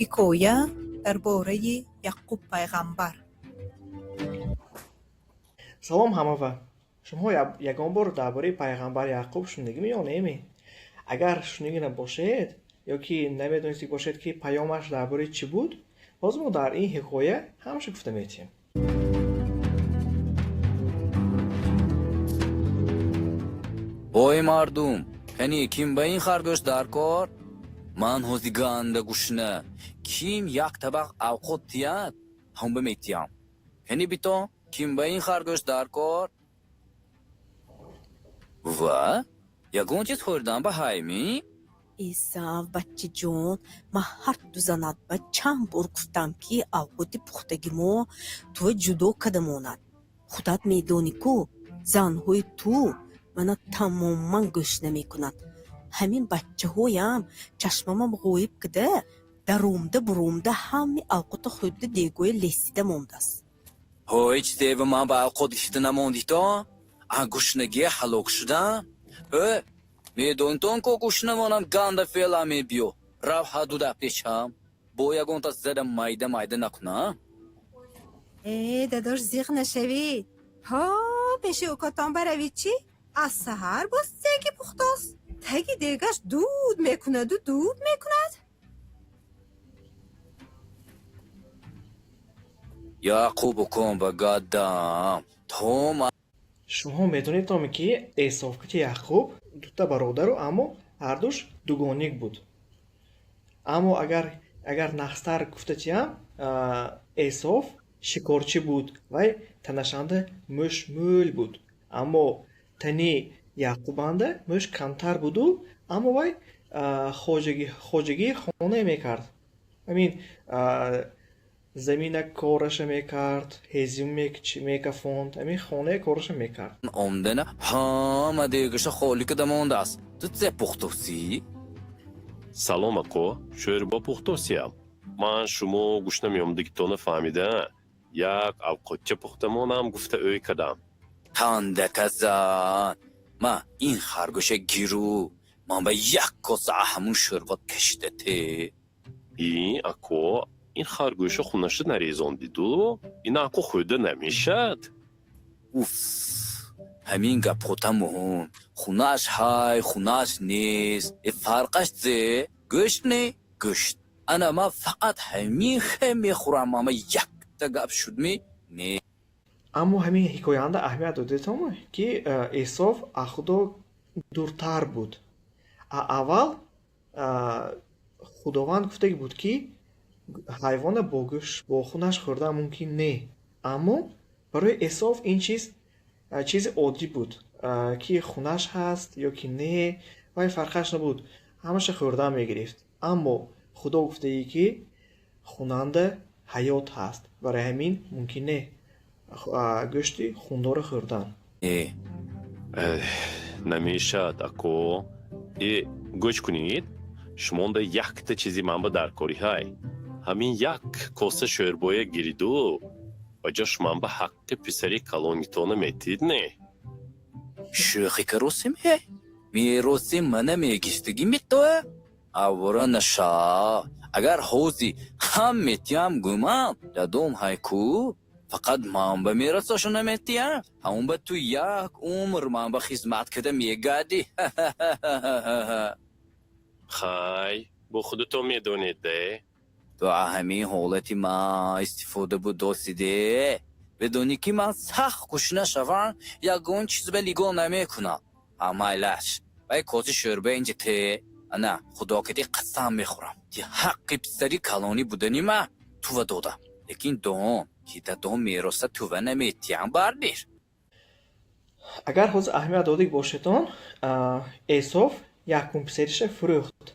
Ҳикоя дар бораи Яъқуб пайғамбар. Салом ҳамава! Шумо ягон бор дар бораи пайғамбар Яъқуб шунидагиме ё неме? Агар шунида набошед ё ки намедонистед бошед, ки паёмаш дар бораи чӣ буд, боз мо дар ин ҳикоя ҳамаша гуфта метиҳем. Ой мардум, кани ким ба ин харгӯш дар кор? Ман ҳози ганда гушна. Ким як табақ авқот тият, ҳамба метиям. Кани бито, ким ба ин харгӯш дар кор? Ва? Ягон чиз хӯрдан ба ҳайми? Эсав, баччаҷон, ман ҳар ду занат ба чанд бор гуфтам, ки авқоти пухтаги мо туя ҷудо када монад. Худат медонӣ ку, занҳои ту мана тамоман гӯш намекунанд. Ҳамин баччаҳоям чашмамам ғоиб кида, даромда бурумда ҳами авқота хӯрда дегоя лесида мондааст. Ҳои чизева ман ба авқот гирифта намондито? А гушнагия ҳалок шудам? Э, медонитон ко гушна монам ганда феъла мебиё. Рав ҳадуда пешам. Бо ягонта зада майда майда накунам? Э, дадош, зиқ нашавед. Ҳо, пеши укотон баравед чӣ? Аз саҳар боз деги пухтост. Таги дегаш дуд мекунаду дуд мекунад. Яъқуб укон ба гадам. То ман Шумо медонед, ки Эсов кати Яъқуб дута бародару, аммо ҳардуш дугоник буд. Аммо агар нағзтар гуфта чиям, Эсов шикорчӣ буд, вай танашанда мӯш мӯл буд. Аммо тани Яъқубанда мӯш камтар буду, аммо вай хоҷагии хонае мекард. Ҳамин замина кораша мекард, ҳезум мекафонд, ҳамин хонаи кораша мекард. Омдана ҳама дегаша холӣ када мондааст. Ту зе пухтосӣ? Салом, ако, шӯрбо пухтосиям. Ман шумо гушна меомдагитона фаҳмида, як авқотча пухта монам гуфта ӯй кардам. Тандаказан. Ма ин харгӯша гиру. Ман ба як коса ҳамун шӯрбо кашида те. И, ако, ин харгӯша хунаша нарезондиду, ин ако хӯрда намешад. Уф, ҳамин гапҳота муҳим. Хунаш ҳай, хунаш нест. Э фарқаш зе? Гӯшт не? Гӯшт. Ана ман фақат ҳамин хе мехӯрам, ама якта гап шудми? Не. Аммо ҳамин ҳикояанда аҳамият додетон, ки Эсов аз Худо дуртар буд. А аввал Худованд гуфтаги буд, ки ҳайвона бо гӯшт, бо хунаш хӯрдан мумкин не. Аммо барои Эсов ин чиз чизи оддӣ буд, ки хунаш ҳаст ё ки не, вай фарқаш набуд, ҳамаша хӯрдан мегирифт. Аммо Худо гуфтаи, ки хунанда ҳаёт ҳаст, барои ҳамин мумкин не гӯшти хундора хӯрдан. Не. Намешад, ако. Э, гӯш кунед, шумонда якта чизи ман ба даркорӣ ҳай. Ҳамин як коса шӯрбоя гириду ба ҷош ман ба ҳаққи писари калонитона метид не? Шӯхӣ каросим ҳе? Мероси мана мегиштагӣ митоя? Аввора наша. Агар ҳози ҳам метиям гумам, дадом ҳайку, фақат ман ба мерасошу наметиям. Ҳамон ба ту як умр ман ба хизмат када мегардӣ. Хай, бо худатон медонед де. Ту ҳамин ҳолати ман истифода будосиде. Бидонӣ, ки ман сахт гушна шавам, ягон чиз ба нигоҳ намекунам. Амайлаш. Вай коси шӯрба инҷа те. Ана, худо кади қасам мехӯрам. Ти ҳаққи писари калонӣ будани ма тува додам. Лекин дон, ки дадом мероса тува наметиям бардир. Агар ҳозир аҳамият додик бошедон, Эсов якум писариша фурӯхт.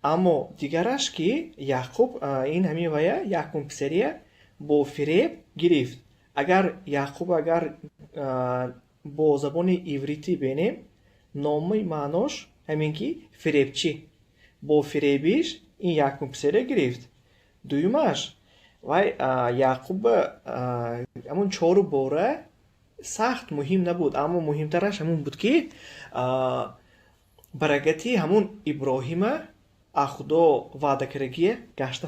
Аммо дигараш, ки Яъқуб, ин ҳамин вая якум писария бо фиреб гирифт. Агар Яъқуб, агар бо забони ивритӣ бинем, номи маънош ҳамин ки фиребчӣ. Бо фиребиш ин якум писария гирифт. Дуюмаш, вай Яъқуб ҳамун чору бора сахт муҳим набуд, аммо муҳимтараш ҳамун буд, ки баракати ҳамун Иброҳима. аз Худо ваъда кардагие гашта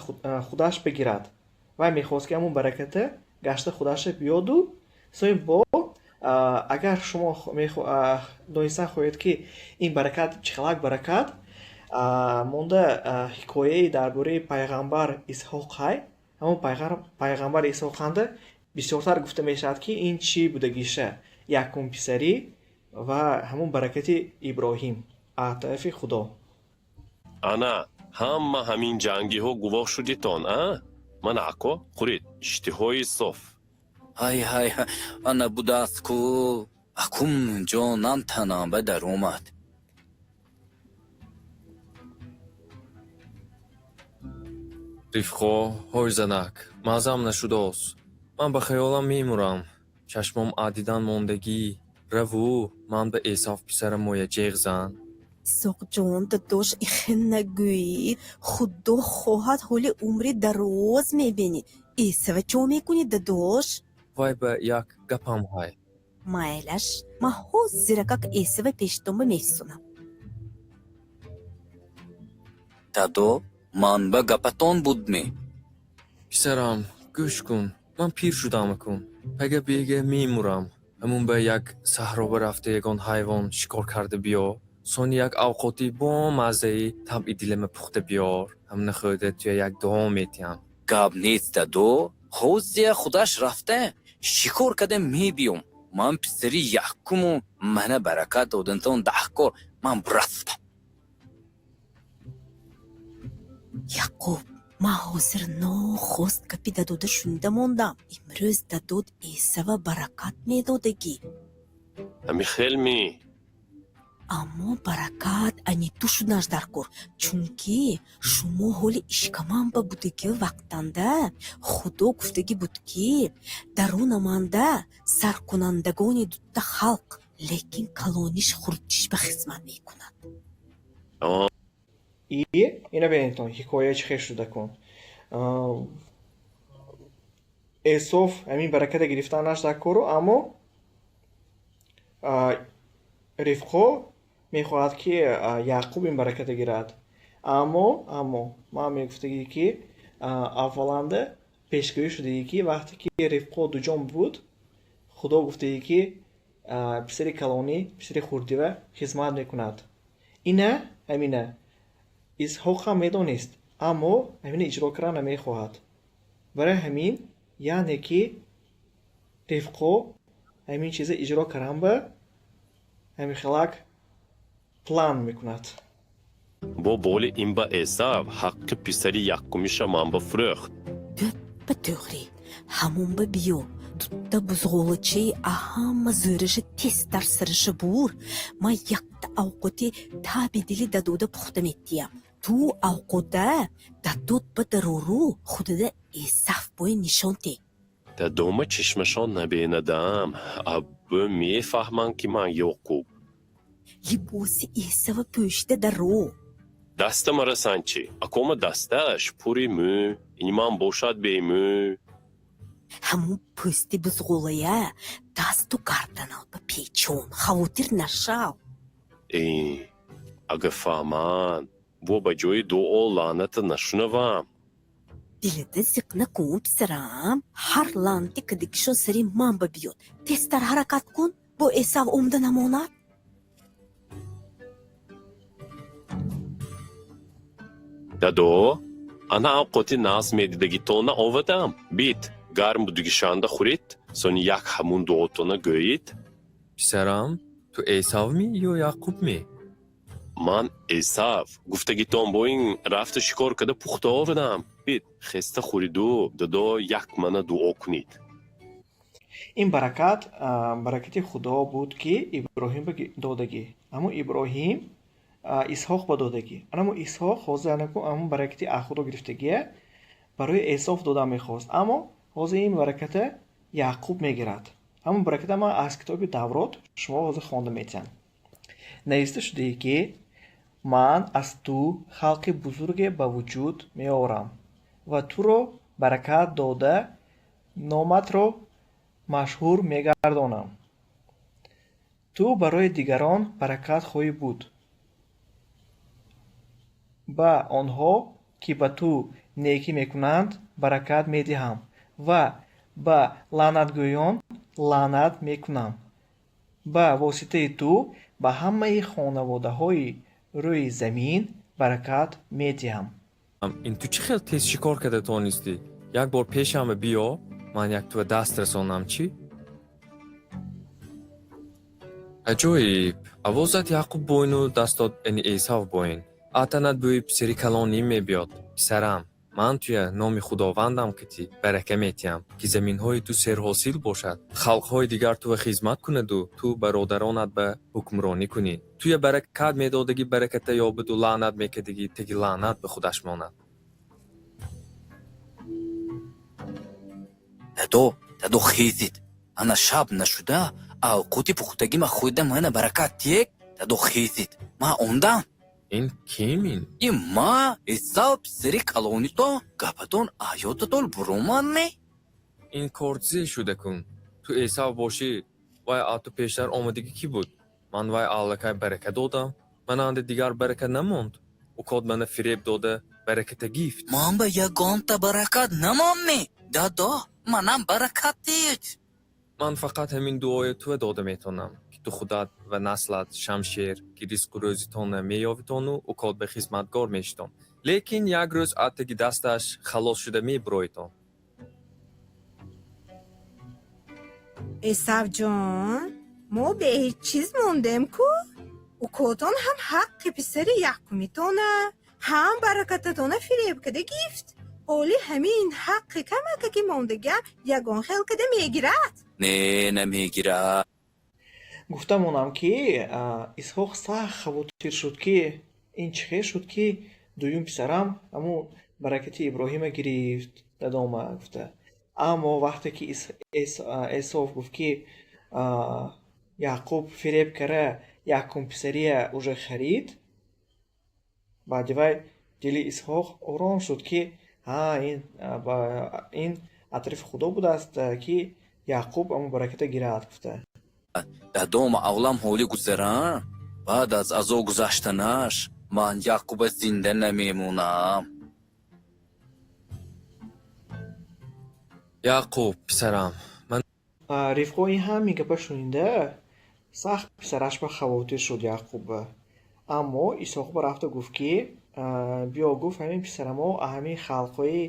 худаш бигирад. Вай мехост, ки ҳамун бараката гашта худаша биёду сои бо. Агар шумо донистан хоҳед, ки ин баракат чӣ хелак баракат, монда ҳикояи дар бораи пайғамбар Исҳоқ ҳай. Ҳамон пайғамбар Исҳоқанда бисёртар гуфта мешавад, ки ин чӣ будагиша, якум писарӣ ва ҳамон баракати Иброҳим аз тарафи Худо. Ана, ҳама ҳамин ҷангиҳо гувоҳ шудитон, а? Мана, ако, хӯред, иштиҳои соф. Ҳай, ҳай, ана будааст ку, акун ҷонам танам ба даромад. Рифқо, ҳой занак, маззам нашудааст. Ман ба хаёлам мемурам. Чашмом аз дидан мондагӣ. Раву, ман ба Эсав писарам моя ҷеғ зан. Исоқҷон, дадош, ихел нагӯӣ. Худо хоҳад, ҳоли умри дароз мебинӣ. Эсава чо мекунӣ, дадош? Вай ба як гапам ҳай. Майлаш, ман ҳозиракак Эсава пештонба мефисонам. Дадо, ман ба гапатон будме? Писарам, гӯш кун, ман пир шудам акун. Пага бега мемурам. Ҳамун ба як саҳроба рафта ягон ҳайвон шикор карда биё. Сони як авқоти бомаззаи табъи дилама пухта биёр. Ҳамна хӯрда туя як дуо метиҳам. Гап нест, дадо, ҳозия худаш рафта шикор карда мебиём. Ман писари якуму мана баракат додантон даҳкор. Ман рафтам. Яқуб, ман ҳозир нохост гапи дадода шунида мондам. Имрӯз дадод Эсава баракат медодагӣ. Ҳами хелми? Аммо баракат ани ту шуданаш дар кор, чунки шумо ҳоли ишкаманба будагӣ вақтанда Худо гуфтагӣ буд, ки дарунаманда саркунандагони дутта халқ, лекин калониш хурдиш ба хизмат мекунад. И ина бинедтон, ҳикоя чӣ хел шуда кун. Эсоф ҳамин бараката гирифтанаш дар кору, аммо Рифқо мехоҳад, ки Яъқуб ин бараката гирад. Аммо ман мегуфтагӣ, ки авваланда пешгӯӣ шудагӣ, ки вақте ки Рифқо дуҷон буд, Худо гуфтагӣ, ки писари калонӣ писари хурдива хизмат мекунад. Ина ҳамина Исҳоқ ҳам медонист, аммо ҳамина иҷро кардан намехоҳад. Барои ҳамин, яъне ки Рифқо ҳамин чиза иҷро кардан ба ҳамин хелак план мекунад. Бо боли ин ба Эсав ҳаққи писари якумиша ман ба фурӯхт. Ба тӯғрӣ, ҳамон ба биё, дутта бузғолачаи аҳама зӯраша тезтар сараша бур. Ман якта авқоти таби дили дадода пухта метиям. Ту авқота дадод ба дарору худада Эсаф боя нишон те. Дадома чишмашон набенадам, абб мефаҳманд, ки ман Ёқуб. Либоси Эсава пӯшида даро. Даста марасан чӣ? Акома дасташ пури мӯ, ини ман бошад бемӯ. Ҳамун пӯсти бузғолая дасту гарданат ба печон, хавотир нашав. Э, агар фаҳманд, бо ба ҷои дуо лаъната нашунавам. Дилата зиқ накун, писарам. Ҳар лаънати кадикишон сари ман ба биёд. Тезтар ҳаракат кун, бо Эсав омда намонад. Дадо, ана авқоти нағз медидагитона овадам. Бит, гарм будагишанда хӯред, сони як ҳамун дуотона гӯед. Писарам, ту Эсавмӣ ё Яъқубмӣ? Ман Эсав. Гуфтагитон бо ин рафта шикор карда пухта овардам. Бит, хеста хӯриду, дадо, як мана дуо кунед. Ин баракат баракати Худо буд, ки Иброҳим ба додагӣ, аммо Иброҳим Исҳоқ ба додагӣ. Анамо Исҳоқ ҳозир анаку ҳамун баракати аз Худо гирифтагия барои Эсоф дода мехост, аммо ҳозир ин бараката Яъқуб мегирад. Ҳамун бараката ман аз китоби Таврот шумо ҳозир хонда метиҳам. Нависта шудае, ки ман аз ту халқи бузурге ба вуҷуд меорам ва туро баракат дода, номатро машҳур мегардонам. Ту барои дигарон баракат хоҳӣ буд. Ба онҳо, ки ба ту некӣ мекунанд, баракат медиҳам ва ба лаънатгӯён лаънат мекунам. Ба воситаи ту ба ҳамаи хонаводаҳои рӯи замин баракат медиҳам. Ин ту чӣ хел тез шикор карда тонистӣ? Як бор пешама биё, ман як туа даст расонам, чӣ? Аҷоиб, авозат Яъқуб боину дастот ани Эсав боин. Атанат бӯи писари калонӣ мебиёд. Писарам, ман туя номи Худовандам кити барака метиҳам, ки заминҳои ту серҳосил бошад, халқҳои дигар туа хизмат кунаду ту бародаронат ба ҳукмронӣ кунӣ. Туя баракат медодагӣ бараката ёбаду лаънат мекардагӣ теги лаънат ба худаш монад. Дадо, дадо, хезид, ана шаб нашуда авқоти пухтагима хӯрда, мана баракат тиек. Дадо, хезид, ман омдам. Ин ким ин? Ин ма Эсав, писари калонито. Гапатон аёдатон буромад ме? Ин кор зе шуда кун? Ту Эсав бошӣ, вай а ту пештар омадагӣ кӣ буд? Ман вай аллакай барака додам, мананди дигар барака намонд. Укот мана фиреб дода бараката гифт. Ман ба ягонта баракат намонд ме, дадо? Манам баракат диед. Ман фақат ҳамин дуоя туа дода метавонам, ки ту худат ва наслат шамшер, ки ризқу рӯзитонро меёвитону укот ба хизматгор мешитон, лекин як рӯз аз таги дасташ халос шуда мебуроитон. Эсавҷон, мо беҳеҷ чиз мондем ку. Укотон ҳам ҳаққи писари якумитона, ҳам баракататона фиреб када гифт. Ҳоли ҳамин ҳаққи камакаки мондагиам ягон хел када мегирад. Не, намегирад. Гуфта монам, ки Исҳоқ сахт хавотир шуд, ки ин чӣ хел шуд, ки дуюм писарам ҳамун баракати Иброҳима гирифт, дадома, гуфта. Аммо вақте ки Эсов гуфт, ки Яъқуб фиреб кара якум писария уже харид, баъди вай дили Исҳоқ ором шуд, ки ҳа, ин атрофи Худо будааст, ки Яъқуб ҳамун бараката гирад, гуфта. Дадом, авлам ҳоли гузарам, баъд аз азо гузаштанаш ман Яъқуба зинда намемонам. Яъқуб, писарам, ман Ривқо ин ҳамин гапа шунида, сахт писараш ба хавотир шуд, Яъқубба. Аммо Исҳоқба рафта гуфт, ки биё, гуфт, ҳамин писарамо ҳамин халқҳои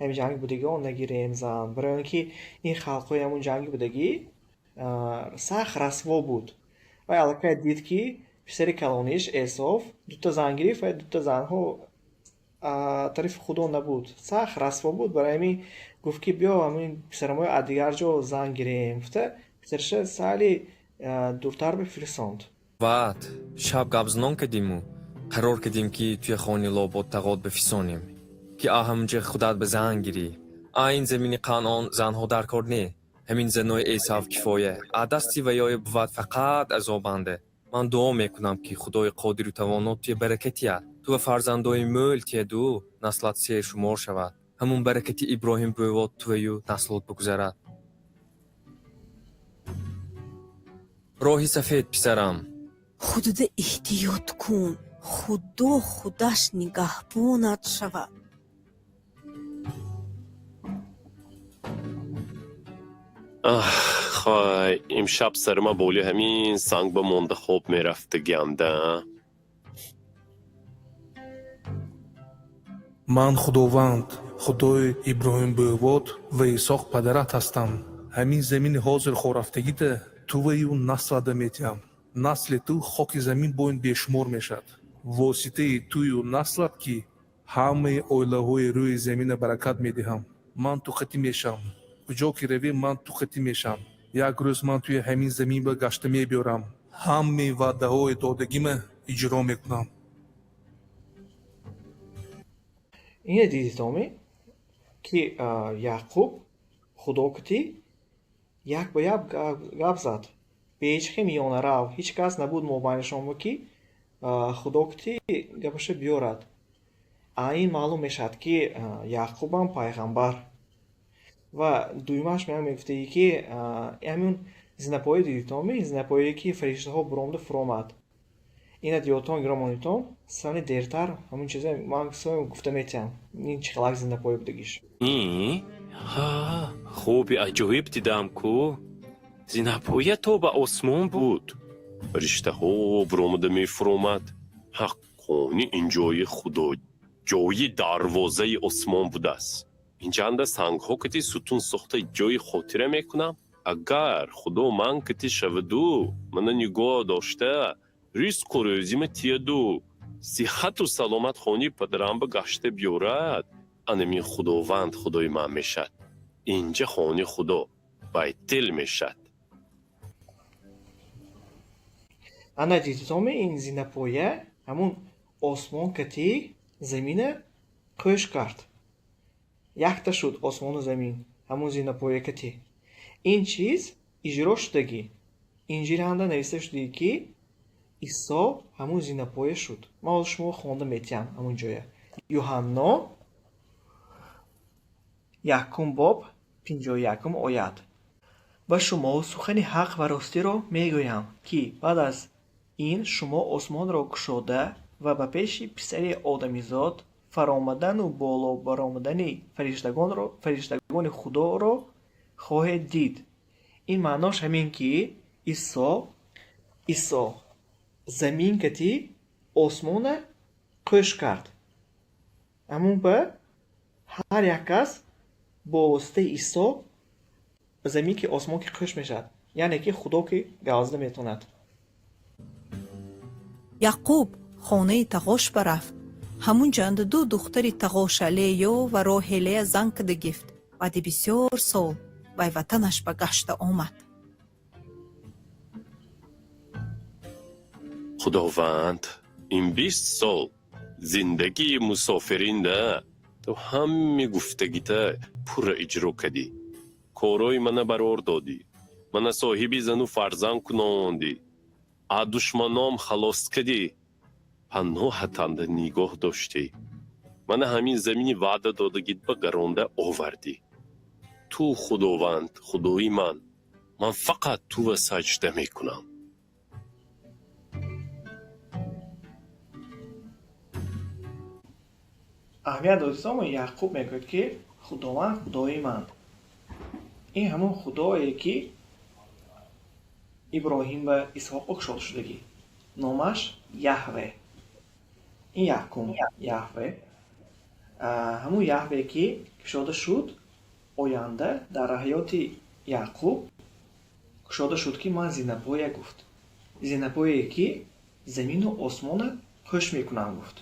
ҳамин ҷанги будагион нагирем зан, барои он ки ин халқҳои ҳамун ҷанги будагӣ сахт расво буд. Вай аллакай дид, ки писари калониш Эсов дута зан гирифт ва дута занҳо тарафи Худо набуд, сахт расво буд. Барои ҳамин гуфт, ки биё, ҳамин писарамои аз дигар ҷо зан гирем, гуфта, писараша сали дуртар бифирсонд. Ваъд шаб гапзанон кардиму қарор кардем, ки туя хони Лобод тағот бифисонем, ки а ҳамунҷа худат ба зан гирӣ. А ин замини Қанъон занҳо дар кор не, ҳамин занои Эсав кифоя. А дасти ваёя бувад фақат азобанде. Ман дуо мекунам, ки Худои қодиру тавоно туя баракат диҳад, ту ва фарзандои мӯл тиҳаду наслат сершумор шавад. Ҳамун баракати Иброҳим бӯвод туваю наслот бигузарад. Роҳи сафед, писарам. Худуда эҳтиёт кун, Худо худаш нигаҳбонат шавад. Хай, имшаб сарима боли ҳамин санг ба монда хоб мерафтагиамда. Ман Худованд, Худои Иброҳимбӯвот ва Исоқ падарат ҳастам. Ҳамин замини ҳозир хорафтагида туваю наслада метиҳам. Насли ту хоки замин боин бешумор мешавад. Воситаи тую наслат ки ҳамаи оилаҳои рӯи замина баракат медиҳам. Ман ту қатӣ мешавам. Куҷо ки равӣ, ман ту қатӣ мешавам. Як рӯз ман туи ҳамин замин ба гашта мебиёрам. Ҳамаи ваъдаҳои додагима иҷро мекунам. Ине дидитоми, ки Яъқуб Худо кутӣ як ба як гап зад, бе ҳеҷ хел миёнарав. Ҳеҷ кас набуд мобайнашон, ки Худо кутӣ гапаша биёрад. А ин маълум мешавад, ки Яъқубам пайғамбар. Ва дуюмаш меам мегуфтагӣ, ки ҳамин зинапоя дидитоми, зинапояе ки фариштаҳо буромда фуромад. Ина диётон гиромонитон, сани дертар ҳамун чиза ман гуфта метиҳам. Ин чӣ хелак зинапоя будагиш. Ҳа, хоби аҷоиб дидам ку. Зинапоя то ба осмон буд. Фариштаҳо биромада мефуромад. Ҳаққони ин ҷои Худо, ҷои дарвозаи осмон будааст. Инҷанда сангҳо кати сутун сохта ҷои хотира мекунам. Агар Худо ман кати шаваду, мана нигоҳ дошта, ризқу рӯзима тияду, сиҳату саломат хони падарамба гашта биёрад, анамин Худованд Худои ман мешад. Инҷа хони Худо, Байтил мешад. Ана дидитоме, ин зинапоя ҳамун осмон кати замина қӯш кард. Якта шуд осмону замин ҳамун зинапоя кати. Ин чиз иҷро шудагӣ. Инҷиланда нависта шудагӣ, ки Исо ҳамун зинапоя шуд. Ман ҳозир шумо хонда метиҳам ҳамун ҷоя. Юҳанно 1 боб 51 оят. Ба шумо сухани ҳақ ва ростиро мегӯям, ки баъд аз ин шумо осмонро кушода ва ба пеши Писари Одамизод фаромадану боло баромадани фариштагони Худоро хоҳед дид. Ин маънош ҳамин, ки Исо замин кати осмона қӯш кард. Ҳамун ба ҳар як кас бо воситаи Исо замин ки осмон ки қӯш мешавад, яъне ки Худо ки гавзда метавонад. Яқуб хонаи тағош барафт. Ҳамун ҷанда ду духтари тағоша, Леё ва Роҳелая, зан када гифт. Баъди бисёр сол вай ватанаш ба гашта омад. Худованд, ин 20 сол зиндагии мусофиринда ту ҳами гуфтагита пурра иҷро кардӣ. Корҳои мана барор додӣ, мана соҳиби зану фарзанд кунондӣ, аз душманом халос кардӣ, паноҳатанда нигоҳ доштӣ, мана ҳамин замини ваъда додагит ба гаронда овардӣ. Ту Худованд, Худои ман, ман фақат тува саҷда мекунам. Аҳамият додистом, Яъқуб мегӯяд, ки Худованд Худои ман. Ин ҳамон Худое, ки Иброҳим ва Исҳоқ кушода шудагӣ. Номаш Яҳве. Ин якум Яҳве. Ҳамун Яҳве, ки кушода шуд, оянда дар ҳаёти Яъқуб кушода шуд, ки ман зинапоя гуфт. Зинапое, ки замину осмона хӯш мекунам, гуфт.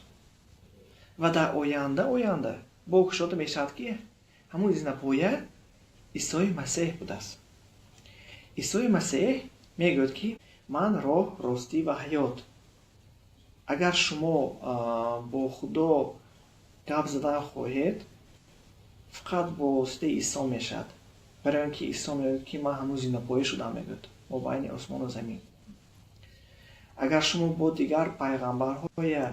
Ва дар оянда бо кушода мешавад, ки ҳамун зинапоя Исои Масеҳ будааст. Исои Масеҳ мегӯяд, ки ман роҳ, ростӣ ва ҳаёт. Агар шумо бо Худо гап задан хоҳед, фақат бо воситаи Исо мешавад. Барои он ки Исо мегӯяд, ки ман ҳамун зинапоя шудам, мегӯяд, мобайни осмону замин. Агар шумо бо дигар пайғамбарҳоя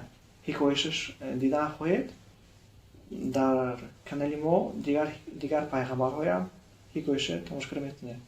ҳикояшаш дидан хоҳед, дар канали мо дигар пайғамбарҳоям ҳикояша тамошо карда метавонед.